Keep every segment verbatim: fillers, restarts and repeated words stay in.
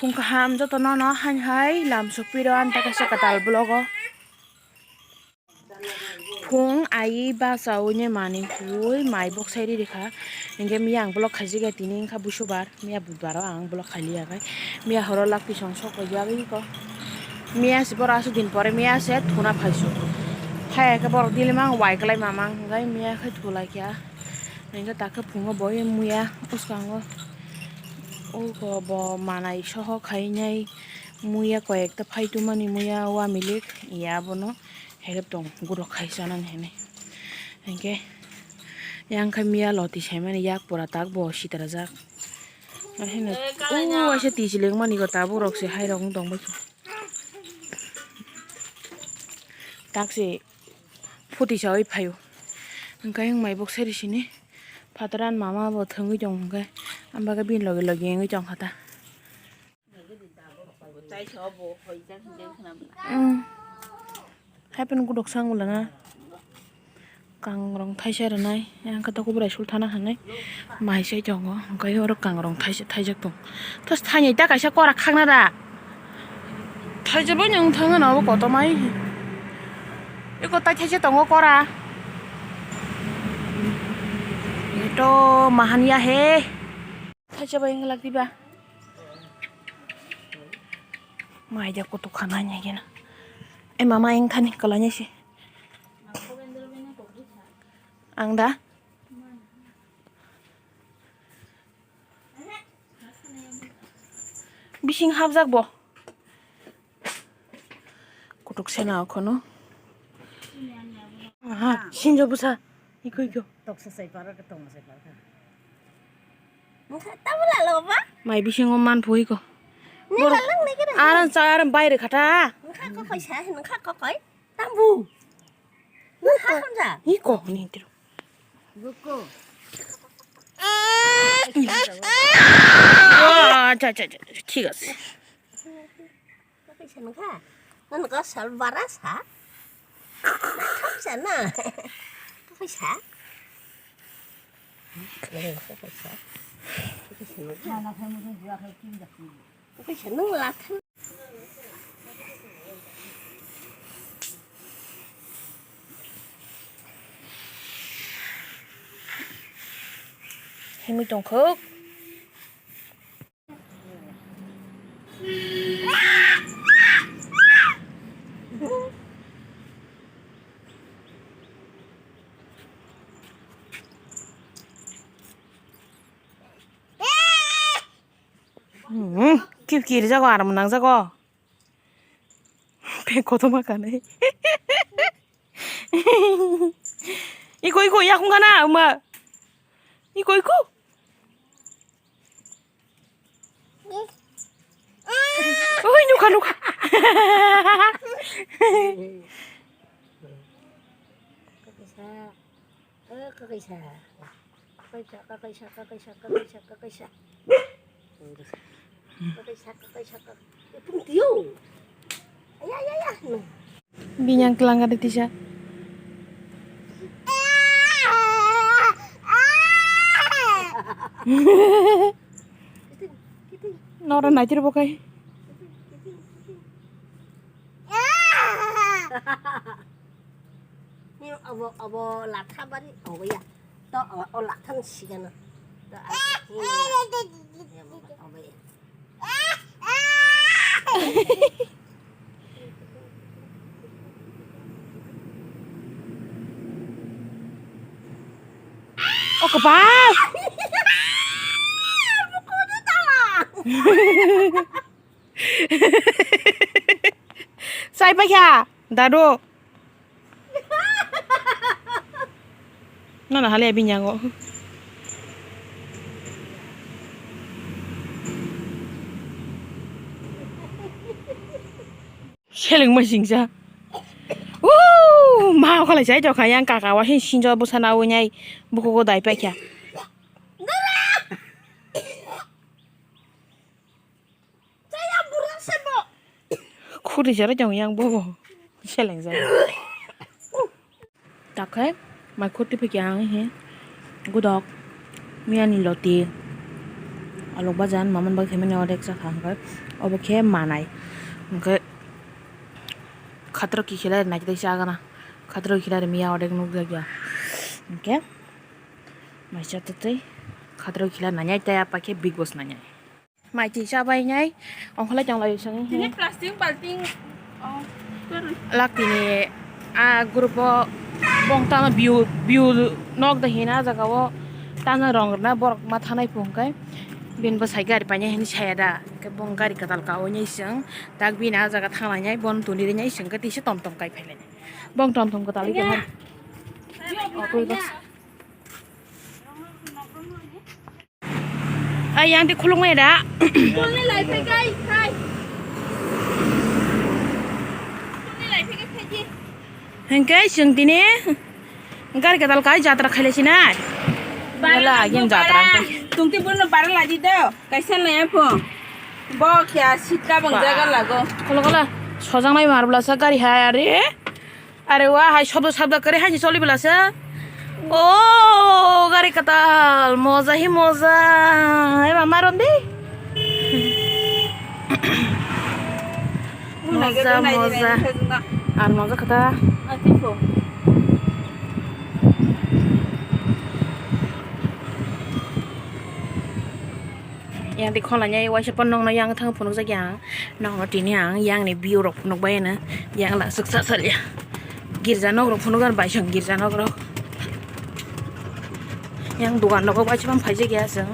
Phung kaham joto no no hain hai lam sopiro ani ta kaisa kwtal vlog o. Phung ai bachaui ne manwi huui mai bok sai riri kha. Hinkhe miya ang vlog khaijak ya tini wngkha busubar, miya budbar o ang vlog khailiya khai. Miya horo lakti song sok koi jagwi ko. Miya se boro aswk din pore miya se thuna phaisu. Phaiya khe borok daily mang wai kwlai mamang hinkhe miya khai thulai kha. Hinkhe takhe phungo bo muya bwskango. Oko bo manai soho khainai muya koi ekta phaitumani muya wa milik ya abono. Helep tong gurok khai chanani hinwi. Hinkhe yang khe miya loti saimani yak pura tak bo sitrajak. Ahino o waisa twi chileng mani go tabuk rok se hai rok wng tong bai kha. Tak se phuti saui phaio. Hinkhe ang mai bok sari sini phataro ani mama bo thwngwi tong hinkhe ang bagwi bini loge loge wngwi tong kha ta. Umm. Haipeno gudok sang wlana. Kangrong thaisa rwnai. Yang khe toko bwrai sul thana hinwi. Mai se tongo. Hwnkhe oro kangrong thaisa thaijak tongo. Thos thainwi ta kaisa kora khakna da. Thaijak bai nung thangna obo kotomai. Eko tai thaisa tongo kora. Eto mahan ya he. Thaisa bai wng lak diba? Mai dia kutuk khana nya gena. E mama eng thani kalanya si. Ang da? Bising hapjak bo. Kutuk sena okhono. Aha, sinjo busa. Iko, iko. Toksa sai para ka tongma sai para ka. Mukha tabula lo ba? Mai bisingo man phui ko. Ni lalang ni kira. Aran sa aran baire khata. Mukha ko koi sa, mukha ko koi. Tambu. Mukha kon ja. Iko ni tiro. Buko. Acha, acha, acha, thik ase. Kaisa nungkha? Nang ka sal bara sa? Kaisa na? Kaisa? Kaisa? Kaisa nung la thang. Himwi tongkho. Hmm, kip kiri jago, aram nang jago. Pek kotorma kanai. Iko, iko, yakung kana, uma. Iko, iko. Oi, nukha, nukha. Kakaisa. Eh, kakaisa. Kakaisa, kakaisa, kakaisa, kakaisa, kakaisa. Kakaisa, kakaisa, kak-, eh, pung tio. Aya, aya, aya. Bini ang twlang gari tisa. Nora naitir bo kai. Ni obo, obo latha bari obo ya. To o, o latha ni sigana. To a, ni obo ya. O kwbang. Sai paikha, dadu. Nana hale bini yango. Seleng ma singsa. Woo! Ma khalai sai jokha yang kaka wa hin sinjo busa na unyai bukugo dai paikha. Khuri jara jong yang bobo. Seleng jai. Takhai mai khoti phikya ang he. Gudok. Miyani loti. Alok bajan maman bai khaimani odek chakha hwnkhe obo khe manai. Hwnkhe khatrok kikhilai naitwi chagana. Khatrok kikhilai miya odek nukjakya. Hwnkhe maisa twtwi khatrok kikhilai nanyai tei apa khe Big Boss nanyai. Mai twi chabainai ongkholai tonglai chwng. Tini plastic balting. Lak tini a group o bong tama biu biu nok da hina jaga o tana rong rwna borok ma thanai phung khe bini bwsai gari painai hinwi saya da khe bong gari kwtal ka o nai chwng tak bini a jaga thanglainai bon tuni rinai chwng khe tisa tom tom kai phailai bong tom tom kwtal khe hai. Ai, yang di khulukmani da. School ni lai phai kai, kai. School ni lai phai kai, phai di. Hingke chwng tini gari gadal kai jatra khaile sinai. Bara Wala, lagi, yin jatra bara. Tungti bono bara lagi do. Kaisa naya pho. Bo kya sitka bang Ba. Jaga lago. Kolo kolo. Sojang nai mar bla sa gari hai are. Are wa hai sobdo sabdo kare hai choli bela se. O gari katal moja hi moja. Eba maron di. Moja moja. Ar moja kata. Yang di khwlai nai waisa pon nokno yang thang phunukjak yang nokno tini ang yang ni view rok phunuk bai no yang la swk cha salya girja nok rok phunuk ar bai song girja nok rok yang dugan rok bai chwng phaijak ya chwng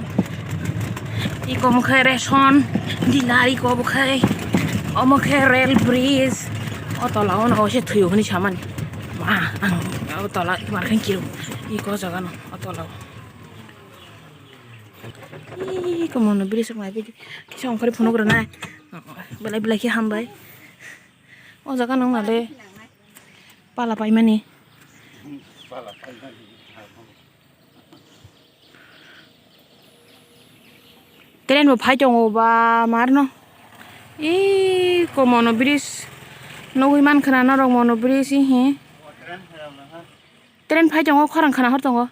iko mokhe ration dealer iko bokhe omo khe rail bridge o tola o no se thwiyo hwnwi samani ma ang o tola mar khe kiro iko jaga no o tola o. Ih, komono biri sok nai bidi. Kisa ongkhorwi phunuk rwnai. Belai belai khe hambai. O jaga nung nade. Pala paimani. Train bo phai tongo ba marno. Ih, komono bridge. Nugwi mankha na norok mono bridge, ih, hi. Train phai tongo, khorang khana hor tongo.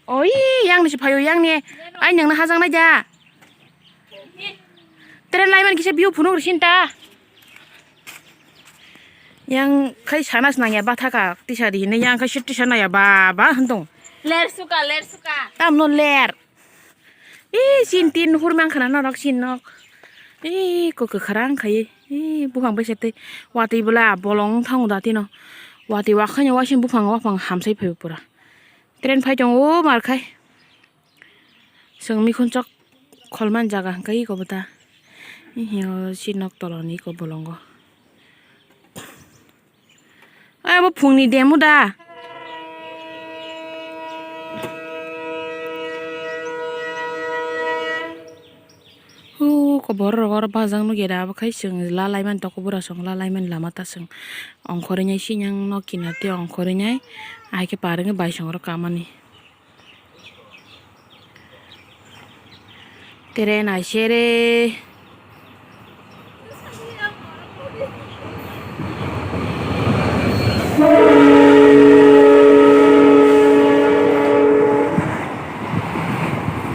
Oi, yang ni se phaio, yang ni. Ai, nang na hajang nai ja. Train lai man kisa view phunuk ri sinta. Yang khai sana se nang ya, ba thaka, tisa di hini, yang khai sit tisa na ya, ba, ba, hentong. Ler suka, ler suka. Tam no ler. Ih, sin tin hur mang khana norok sin nok. Ih, ko kwkharang khai. Ih, buphang bai se tei. Watwi bwla bolong thang da tino. Watwi wa khaino wa sin buphang wa phang hamsai phai pura. Train phai tongo, o mar khai. Chwng mikhunchok kholmani jaga hwnkhe eko bwta. Hiyo si nok toloni eko bolongo. Ai, bo phungni demo da? Hu, kobor rok oro bajak nugya da, abo khai chwng la laimani toko bura song la laimani lama ta chwng ongkhorwi nai sinyang nok kinar tei ongkhorwi nai, ahai khe par wngwi bai song oro kamani. Tere nai sere.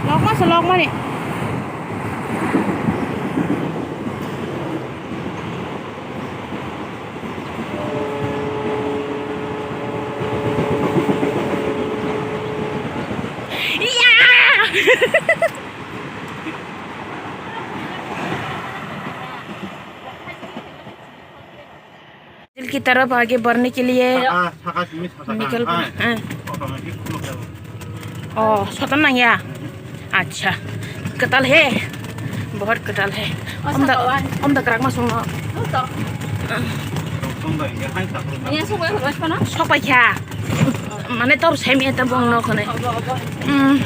Lokma se lokmani. दिल की तरफ आगे बढ़ने के लिए हाँ, हाँ, हाँ, निकल पड़ा। हाँ। Automatic खुल जाओ। Oh, sotan nang ya? Acha. Ketal he. Bahut ketal he. Oh, om da, sotan. Om da krak ma sung no. Oh, to. Sotan da, ya, hai, tak. Ya, sok bai, sok bai, sok bai. Sok bai kya? Mane tor semi eta bong no khone. Obo, obo. Hmm.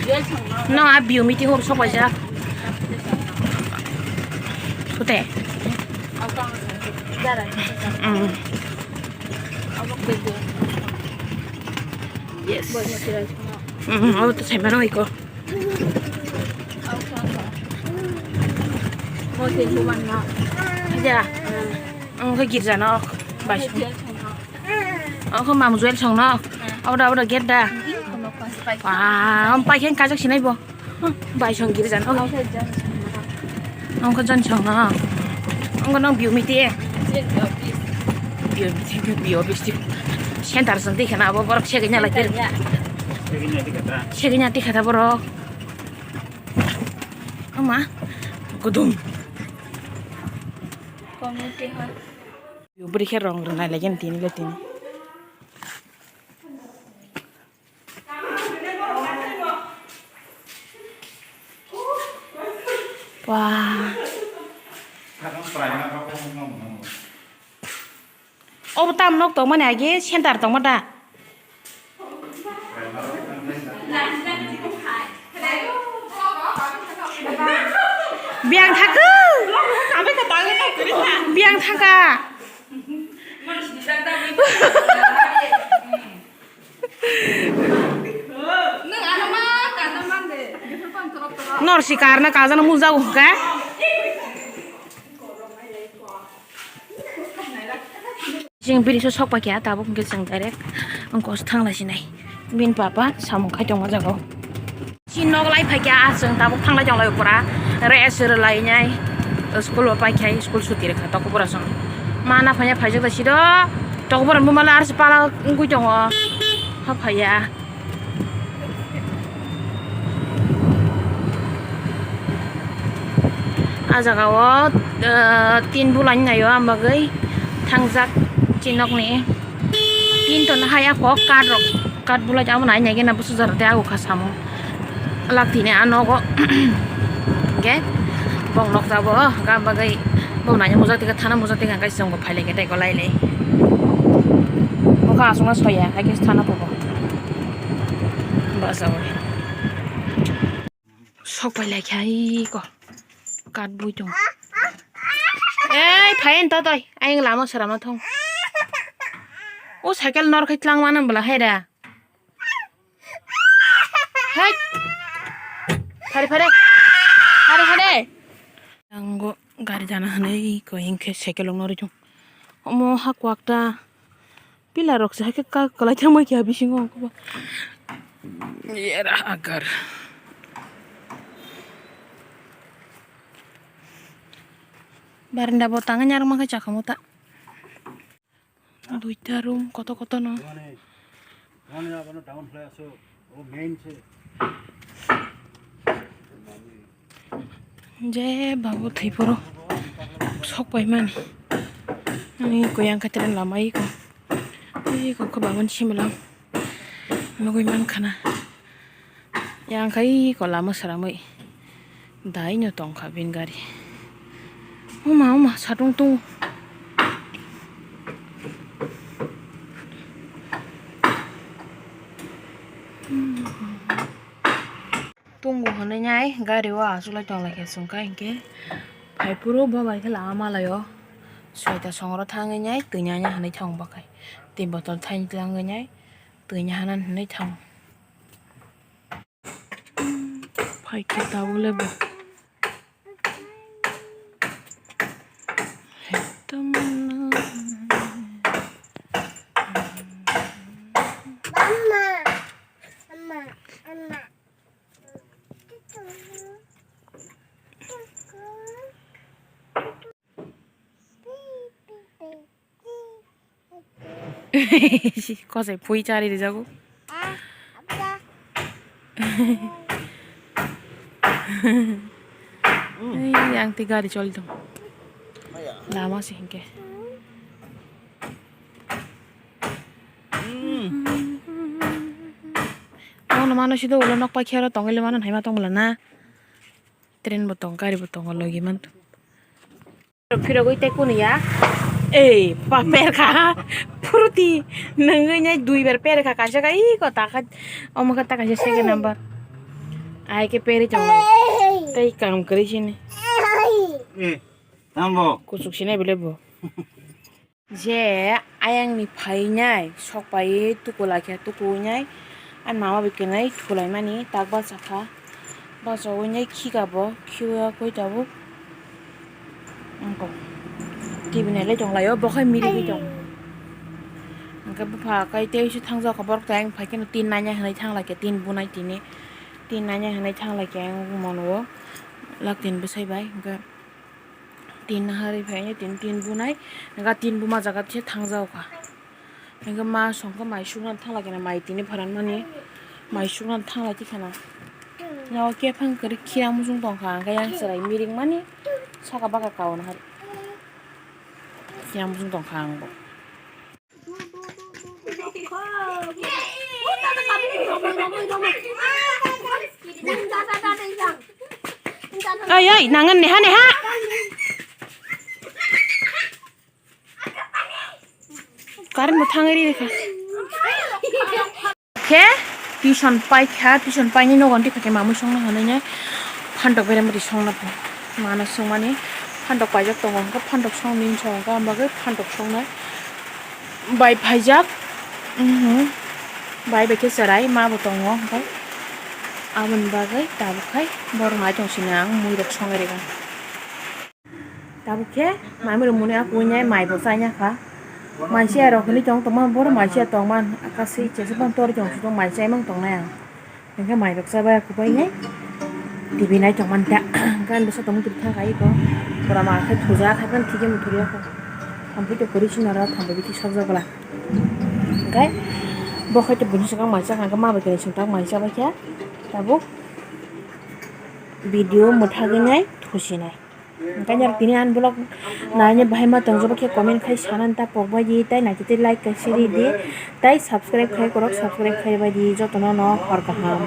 Jewel song no. No, a biu meeting hor sok bai ja. Sute. Obo, obo. Jara. Hmm. Yes. Mm, oh, to sai mano iko. Ja. Oh, ke girja nok. Bai. Oh, ke mam juel song nok. Oh, da, oh, da, get da. Wah, paikhe kajak sinai bo. Bai song giri jan. Ongko jan song na. Ongko nang biu miti. Biu miti, biu biu bisti. Center song tikhana abo borok segenya lai ter. Segenya tikhata borok. Ama gudum. Community hall. Bwrwi khe rong rwnai lagi tini le tini. Wah. Obo tam nok tongmani age center tongma da. Biyang thaka. Biyang thaka. Nor si karna kajana mujago hwnkhe. Chwng bini so sok paikha tabuk hwnkhe chwng direct wngkos thanglai sinai. Bini papa samung khai tongma jago. Chini nok lai phaikha chwng tabuk thanglai tonglai pura. Rest rwlai nai. School o paikha school suti rwkha tokopura chwng. Mana phaiya phaijak da sido. Tokopura bumala arsi pala wngwi tongo. Ha phaiya. Ah jaga o, ah, tin bulai naio ang bagwi thangjak chinokni tin ton hai ako card rok card bulai amo nai nai gena busu jaro de ago kha samo lak tini ah nogo hingke bong nok jabo ga bagwi bong nai mujak tika thana mujak tika hingke chwng bo phai lai khe tei golai lai bo kha aswk no soya hai khe thana pogo. Basawi. Sok pai lai khe ai ko. Kat bui tong. Ei, phain to toi. Ayang lama sara ma thong. O cycle nor khai tlang mana bwla hai da. Hai. Phare phare. Phare phare. Ang go gari jana hanai ko hingke cycle nor jong. Omo ha kwak ta. Pila rok se hai khe ka kwlai thangma khe bisingo ang khe ba. Yera agar. Barinda bo tangwi nyarwkma khe chakhamu ta. Duita room koto koto no. Je babu thwi phuru sok paimani. Ani kuyang khe tren lama iko. Iko khe babun similam. Nugui mankhana. Yang khe iko lama sramwi. Dai no tongkha bini gari. Oma, oma, satung tung. Tungo hwnwi nai gari o achuk lai tong lai khe chwng kha hinkhe phai phuru bo bai khe lama malai o soita songro thangwi nai twi nanya hwnwi thang bo khai twi botol thaini twlangwi nai twi nahana hwnwi thang. Phai khe tabuk le bo. Kosai phui chari rijago. Ei, ang tei gari choli tong. Lama se hinkhe. Ano mano sido ulo nok paikhe aro tongwi le mano naima tong bwla na. Train bo tong, gari bo tongo logi man. Phirogwi tei kunu ya. Ei, pa perkha. Phuruti. Nungwi nai dui bar perkha kaisa ka iko ta kha. Omo kha ta kaisa second number. Ai ke peri tong. Tei kam kwrwi sini. Eh, tambo. Kuchuk sini bele bo. Je ayangni phainai sok pai tuku laikha tuku nai ani mama bai kwnwi thulaimani tak bachakha bachawi nai khika bo khiya koi tabuk. Wngkok T V nailai tonglaio bo khai mirigwi tong. Hwnkhe bupha kai tei se thangjak kha borok tai, ang phai kheno tin nanya hinwi thanglaikha, tin bunai tini, tin nanya hinwi thanglaikha ang mono o lak tin bwsai bai. Hwnkhe tin naharwi phai tin, tin bunai, hwnkhe tin buma jaga se thangjak kha. Hwnkhe ma songkha mai suknani thanglaikha na, mai tini pharanmani mai suknani thanglaikha na. Nogo kephang kwrwi khira muchung tongkha, hwnkhe yang chwrai miringmani saka baka kauna hari. Yang bwswng tongkha ang bo. Ai, ai, nangan neha, neha. Current bo thangwi rikha. Khe tuition paikha, tuition painai nogo twi phaikhe mamwi songna hinwi phantok beremri songna pho. Mano songmani phantok paijak tongo, hwnkhe phantok songni hinwi songkha, ang bagwi phantok songnai. Bai phaijak, mhm, bai bai khe chwrai ma bo tongo, hwnkhe aboni bagwi tabuk khai borok nai tong sini ang muirok songwi rwgwi. Tabuk khe mami rok muni a kuinai mai bo chaina kha. Mai chaya rok hinwi tong tongma borok mai chaya tongma kasi chesa phano tor tong si tong mai chaimang tongnai ang. Hwnkhe mai rok chabai a kubainai T V nai tongmani ta. Hwnkhe ani bwsa tongmung twi thang kai eko. Pura ma khe thuja khai phano thikhe muthuri ya kho. Thampui to kwrwi sino ro thampui bithi sokjak bwla. Hwnkhe bo khai to buini swkang mai chakha hwnkhe ma bai khe swngchar mai chabai khe tabuk video mwthagwi nai thusinai. Hwnkhe norok tini ani vlog naina bahai ma tongjak khe comment khai sanani ta pokbai di, tei naikhe tei like kaisa ri di, tei subscribe khai kwrwk subscribe khai bai di, jotono no hor kaham.